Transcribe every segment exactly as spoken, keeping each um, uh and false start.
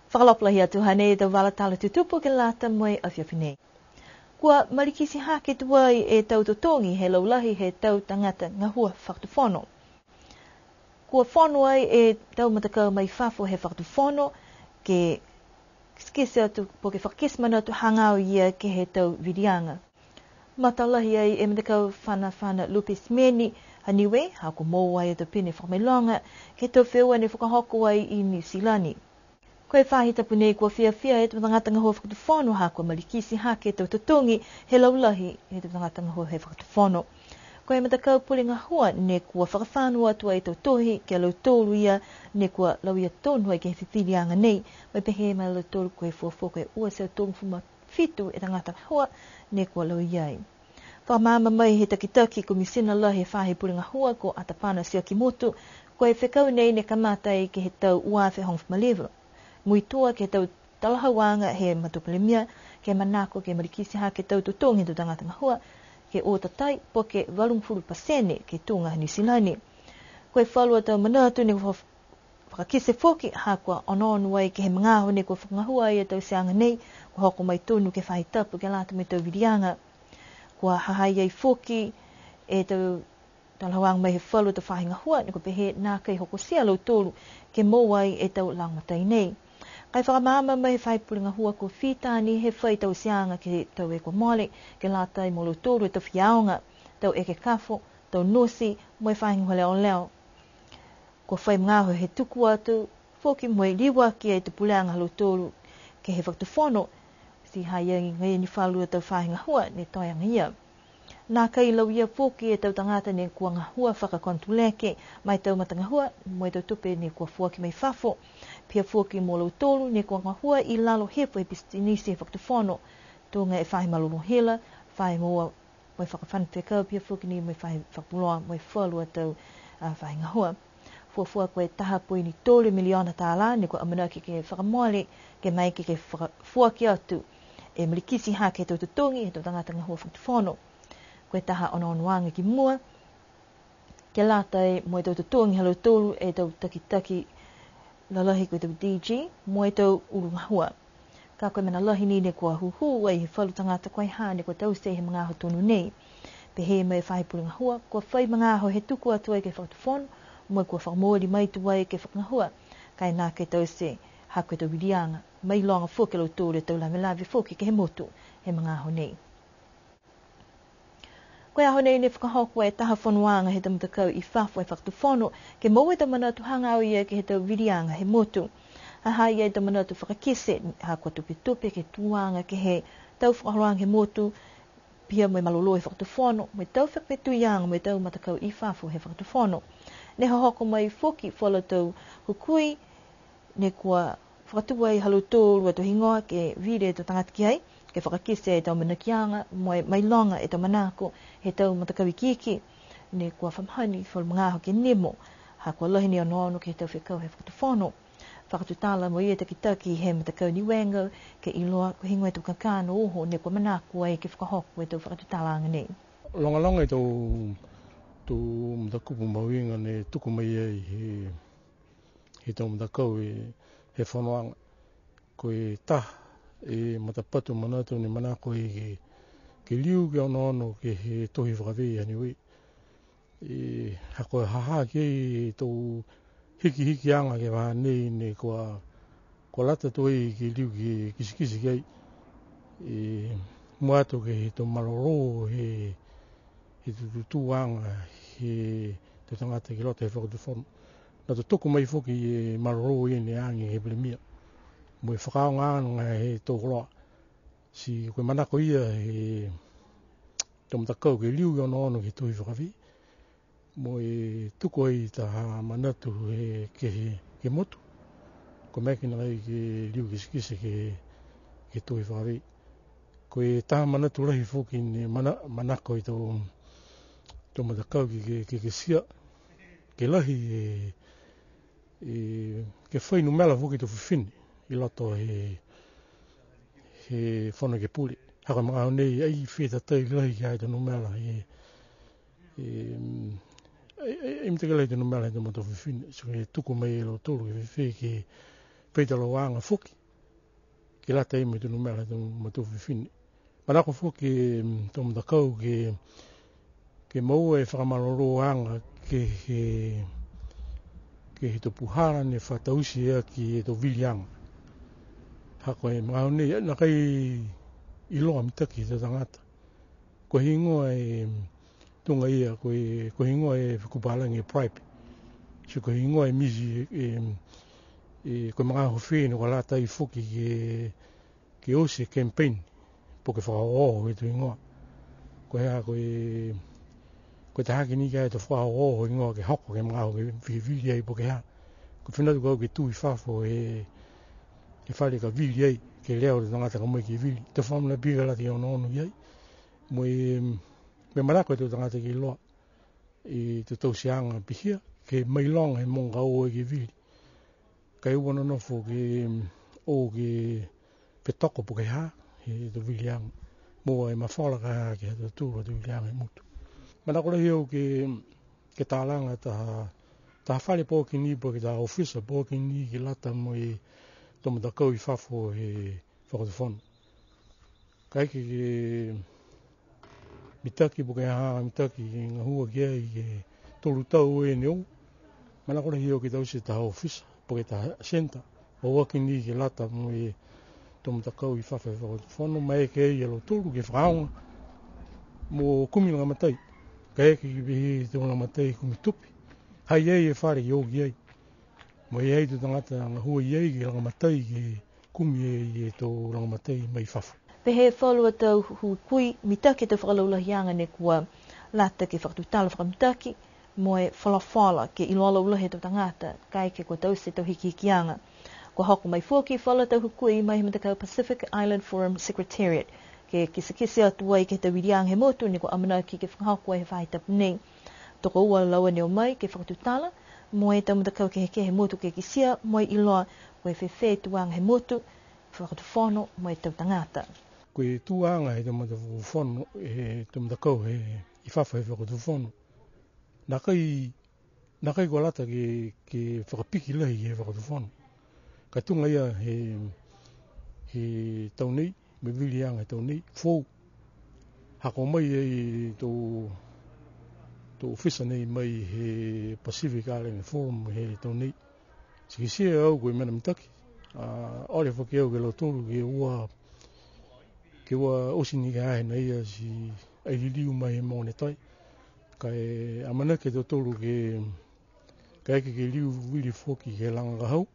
Fakaalofa lahi atu, hanei e tau vala tala tutupu ke lata mo e afiafi nei. Kua malikiti hake tuai e tau totogi he laulahi he tau tagata gahua fakatufono. Kua fono ai e tau matakau mai fafo he fakatufono ke kitekite atu po ke fakakite manatu hagaao ia ke he tau viliaga. Matalahi ai e matakau fanafana Lupe Simeni ha Niue, ha kua moua ai e tau pine fakamailoga ke he tau feua ne fakahoko ai i Niu Silani. Ko e faahi tapu nei kua fiafia e tau tagata gahua fakatufono ha kua malikiti hake e tau totogi he laulahi he tau tagata gahua he fakatufono. Ko e matakau pule gahua ne kua fakafano atu ai e tau tohi ki a lautolu ia ne kua lauia tonu ai ke he fifiliaga nei, mo e pehē mai a lautolu ko e fuafua ko e ua e teau tolugofulu ma fitu e tagata gahua ne kua lauia ai. Fakamaama mai he takitaki Komisina Lahi he Faahi Pule Gahua ko Atapana Siakimotu, ko e fekau nei ne kamata ai ke he tau ua afe hogofulu ma lima. Muitua ke he tau talahauaga he Matua Palemia, ke manako ke malikiti hake e tau totogi he tau tagata gahua, ke o tatai po ke valugofulu pasene ke tuga ha Niu Silani. Ko e falu a tau manatu ne kua fakakite foki, ha kua onoono ai ke he magaaho ne kua fakagahua ai e tauteaga nei, kua hoko mai tonu ke he faahi tapu ke lata mo e tau viliaga. Kua ha ha i ai foki e tau talahauaga mai he falu a tau faahi gahua, ne kua pehē nākai hokotia a lautolu ke moua ai e tau lagomatai nei. Ka e fakamaama mai he faahi pule gahua kua fita ni he fai tauteaga ke he tau e kua mole, ke lata mo lautolu e tau faiaoga, tau ekekafo, tau nosi, mo e faahi gahua leoleo. Kua fai magaaho he tuku atu foki mo e liuaki e tau puleaga ha lautolu ke he fakatufono, ti ha ha i ai ni falu a tau faahi gahua ne toe agaia. Nākai lauia foki e tau tagata ne kua gahua fakakonotuleke ma e tau matagahua mo e tau tupe ne kua foaki mai fafo. Pihia foki mo lautolu ne kua gahua i lalo hifo he pisinisi he fakatufono, tuga e faahi malolō hila, faahi moua mo e fakafano fekau, pihia foki ni mo e faahi fakapuloa mo e falu a tau, a, faahi gahua. Fuafua ko e taha poini tolu miliona tālā ne kua amanaki ke fakamole, ke maeke ke faka-, foaki atu e malikiti hake he tau totogi he tau tagata gahua fakatufono. Ko e taha onoonoaga ki mua, ke lata mo e tau totogi ha lautolu e tau takitaki lalahi ko e tau D G, mo e tau ulu gahua. Ka ko e mena lahi ni ne kua hūhū ai he falu tagata ko e ha ne kua taute he magaaho tonu nei. Pehē mai e faahi pule gahua, kua fai magaaho he tuku atu ai ke he fakatufono, mo e kua fakamooli mai tuai ke fakagahua. Ka e nākai taute ha ko e tau viliaga, mailoga foki a lautolu e tau lavelave foki ke he motu he magaaho nei. Ko e aho nei ne fakahoko e taha fonoaga he tau matakau i fafo he fakatufono, ke moua e tau manatu hagaao ia ke he tau viliaga he motu. Ha ha i ai e tau manatu fakakite, ha kua tupetupe ke tuaga ke he tau fakaholoaga he motu, pihia mo e malolō he fakatufono, mo e tau fakafetuiaga mo e tau matakau i fafo he fakatufono. Ne hohoko mai foki falu a tau hukui, ne kua fakatū ai ha lautolu a tau higoa ke vili e tau tagata ki ai, ke fakakite e tau manakoaga, mo e mailoga e tau manako he tau matakau ikiiki, ne kua fa mahani falu magaaho ke nimo, ha kua lahi ni e onoono ke he tau fekau he fakatufono. Fakatutala mo e takitaki he matakau Niue Ngau, ke iloa ko e heigoa e tau kakano uho ne kua manako ai ke fakahoko e tau fakatutalaaga nei. Logaloga e tau, tau matakupu mahuiga ne tuku mai ai he he tau matakau e, he fonoaga. Ko e taha e matapatu manatu ne manako ai ke, ke liu ke onoono ke he tohi fakavē ha Niue. E, ha ko e ha ha ki ai e tau hikihikiaga ke he vahā nei ne kua, kua lata tuai ke liu ke kitekite ki ai. E, mua atu ke he tau malolō he, he tutūaga he tau tagata ki loto he fakatufono. Ne tutuku mai foki e malolō ia ne age he Palemia. Mo e fakaaogaaga he tau koloa. Ti ko e manako ia he tau matakau ke liu ke onoono ke he tohi fakavē. Mo e tuku ai taha manatu he, ke he, ke he motu. Ko e maeke nākai ke liu kitekite ke he, ke he tohi fakavē. Ko e taha manatu lahi foki ne mana-, manako e tau, tau matakau ke, ke, ke, ke kitia, ke lahi e, e, ke fai numela foki e tau fifine i loto he, he Fono Ekepule. Ha ko e magaaho nei, ai fē tatai lahi ki ai e tau numela he, e, ai, ai, ai mitaki lahi e tau numela he tau matua fifine. So, ke tuku mai e lautolu ke fēfē ke fai tau lauaga foki. ke lata mo e tau numela he tau matua fifine. Manako foki e, mm, tau matakau ke, ke moua e fakamalolōaga ke he, ke he tau puhala ne fa taute aki e tau viliaga. Ha ko e magaaho nei, nākai iloa mitaki he tau tagata. Ko e heigoa e, tuga ia, ko e, ko e heigoa e fekupalagi e bribe. So ko e heigoa e misi, e, e, ko e magaaho fē ne kua lata ai foki ke, ke oti e campaign, po ke fakaohooho e tau higoa. Ko e hā, ko e, ko e taha aki ni ka e tau fakaohooho higoa ke hoko ke he magaaho ke vivili ai po ke hā. Ko e fina atu kau ke tū i fafo e, e fale ka vili ai, ke leo e tau tagata ka mai ke vili. Tau fakamanatu pihia ka lata ke onoono ki ai. Mo e, mo e manako e tau tagata ke iloa e tau tauteaga pihia, ke mailoga he mogo ka o ai ke vili. Ka e ua nonofo ke, o ke fetoko po ke hā, he tau viliaga. Moua e mafola ka hā ke he ha tautolu a tau viliaga he motu. Manako lahi au ke, ke talaga taha, taha fale po ke ni, po ke taha ofisa po ke ni, ke lata mo e tau matakau i fafo he fakatufono. Kaeke ke mitaki po ke hā mitaki ke gahua ki ai ke tolu tau e neo. Manako lahi au ke taute taha ofisa, po ke taha centre. Pauaki ni ke lata mo e tau matakau i fafo he fakatufono, maeke ai a lautolu ke fakaaoga mo kumi lagomatai. Kaeke ke pehē e tau lagomatai kumi tupe. Ha i ai e fale ke o ki ai. Mo e ai e tau tagata gahua i ai ke lagomatai ke kumi e, e tau lagomatai mai fafo. Pehē e falu a tau hukui mitaki e tau fakalaulahiaga ne kua lata ke fakatutala fakamitaki, mo e folafola ke iloa laulahi e tau tagata, kaeke kua taute e tau hikihikiaga. Kua hoko mai foki e falu a tau hukui mai he matakau Pacific Island Forum Secretariat, ke kitekite atu ai ke he tau viliaga he motu ne kua amanaki ke fakahoko ai he faahi tapu nei. Tokoua a laua ne o mai ke fakatutala, mo e tau matakau kehekehe he motu ke kitia, mo e iloa, ko e fēfē e tuaga he motu, fakatufono mo e tau tagata. Ko e tuaga he tau matafakatufono, he tau matakau he, i fafo he fakatufono. Nākai, nākai kua lata ke, ke fakapiki lahi he fakatufono. Ka tuga ia he, he tau nei, mo e viliaga he tau nei, foou. Ha kua o mai ai e tau, tau ofisa nei mai he Pacific Island Forum he tau nei. Ti kitia e au ko e mena mitaki. A, ole foki au ke lautolu ke ua, ke ua oti ni ka hane ia ti ai liliu mai he mogo ne tai. Ka e amanaki a tautolu ke, kaeke ke liu vili foki ke laga ka hau.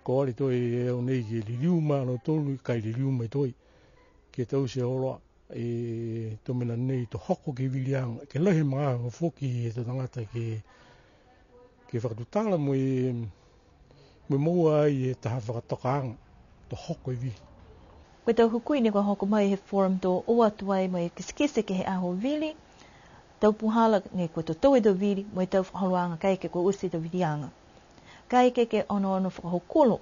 Ko ole toe e au nei ke liliu ma lautolu, ka e liliu mai toe. Ke taute auloa e tau mena nei to hoko ke viliaga, ke lahi magaaho foki e tau tagata ke, ke fakatutala mo e, mo e moua ai e taha fakatokaaga, to hoko e vili. Ko e tau hukui ne kua hoko mai he forum to o atu ai mo e kitekite ke he aho vili, tau puhala ne kua totou e tau vili, mo e tau fakaholoaga kaeke kua oti e tau viliaga. Kaeke ke onoono fakahokulo,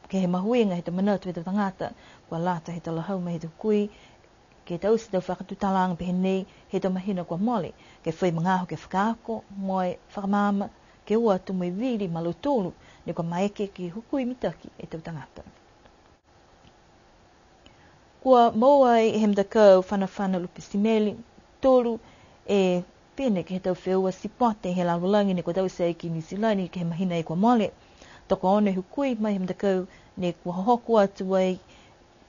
ke he mahuiga he tau manatu he tau tagata, kua lata he talahau mai he tau hukui, ke taute e tau fakatutalaaga pehē nei he tau mahina kua mole, ke fai magaaho ke fakaako, mo e fakamaama, ke o atu mo e vili ma lautolu, ne kua maeke ke hukui mitaki e tau tagata. Kua moua ai he matakau fanafana lupe simeli, tolu e pine ke he tau feua sipote he lalolagi ne kua taute ai ki Niu Silani ke he mahina kua mole. Tokoono e hukui mai he matakau ne kua hohoko atu ai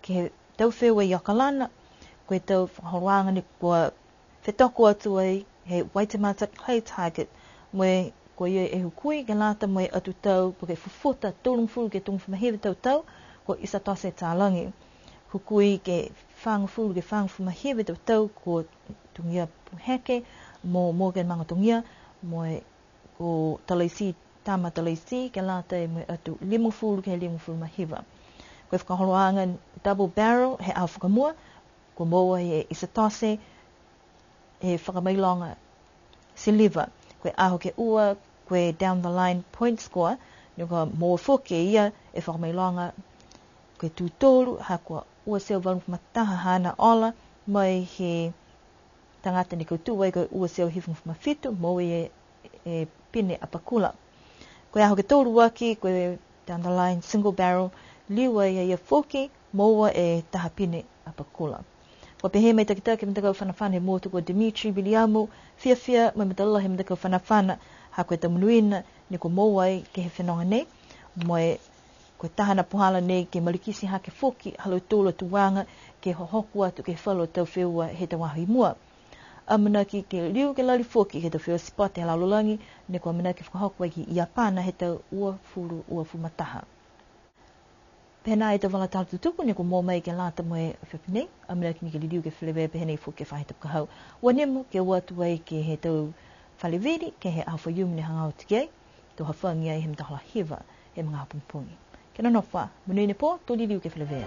ke he tau feua i Okalana, ko e tau fakaholoaga ne kua fetoko atu ai he Waitematā Clay Target, mo e ko ia e hukui ke lata mo e atu tau, po ke fufuta tolugofulu ke tolugofulu ma hiva tau tau, ko Isatose Talagi. Hukui ke fāgofulu ke fāgofulu ma hiva tau tau, ko Togia Puheke, mo Morgan Magatogia, mo e ko Talaiti Tama Talaiti, ke lata mo e atu limagofulu ke limagofulu ma hiva. Ko e fakaholoaga double barrel he aho fakamua, kua moua e Isatose e fakamailoga siliva. Ko e aho ke ua, ko e down the line point score, ne kua moua foki e ia e fakamailoga ko e tū tolu, ha kua ua e teau valugofulu ma taha haana ola, mai he tagata ne kautū ai ko e ua e teau hivagofulu ma fitu, moua e, e pine apakula. Ko e aho ke tolu aki, ko e down the line single barrel, liu ai a ia foki, Moua e taha pine apakula. Kua pehē mai e takitaki he matakau fanafana he motu ko Dimitri Viliamu, fiafia mo e matalahi he matakau fanafana, ha ko e tau monuina ne kua moua ai ke he fenoga nei, mo e ko e taha a puhala nei ke malikiti hake foki ha lautolu a tuaga ke hohoko atu ke he falu a tau feua he tau aho i mua. Amanaki ke liu ke lali foki ke he tau feua sipote he lalolagi, ne kua amanaki fakahoko ai ki Iapana he tau uafulu uafulu ma taha. Pehē nā e tau vala tala tutupu ne kua moua mai ke lata mo e afiafi nei, amanaki ni ke liliu ke feleveia pehē nei foki ke he faahi tapu ka hau. Ua nimo ke o atu ai ke he tau fale vili, ke he aho Faiumu ne hagaao atu ki ai, to hafagi ai he matahola hiva he magaaho pogipogi. Kia nonofo ā, monuina e pō, to liliu ke feleveia.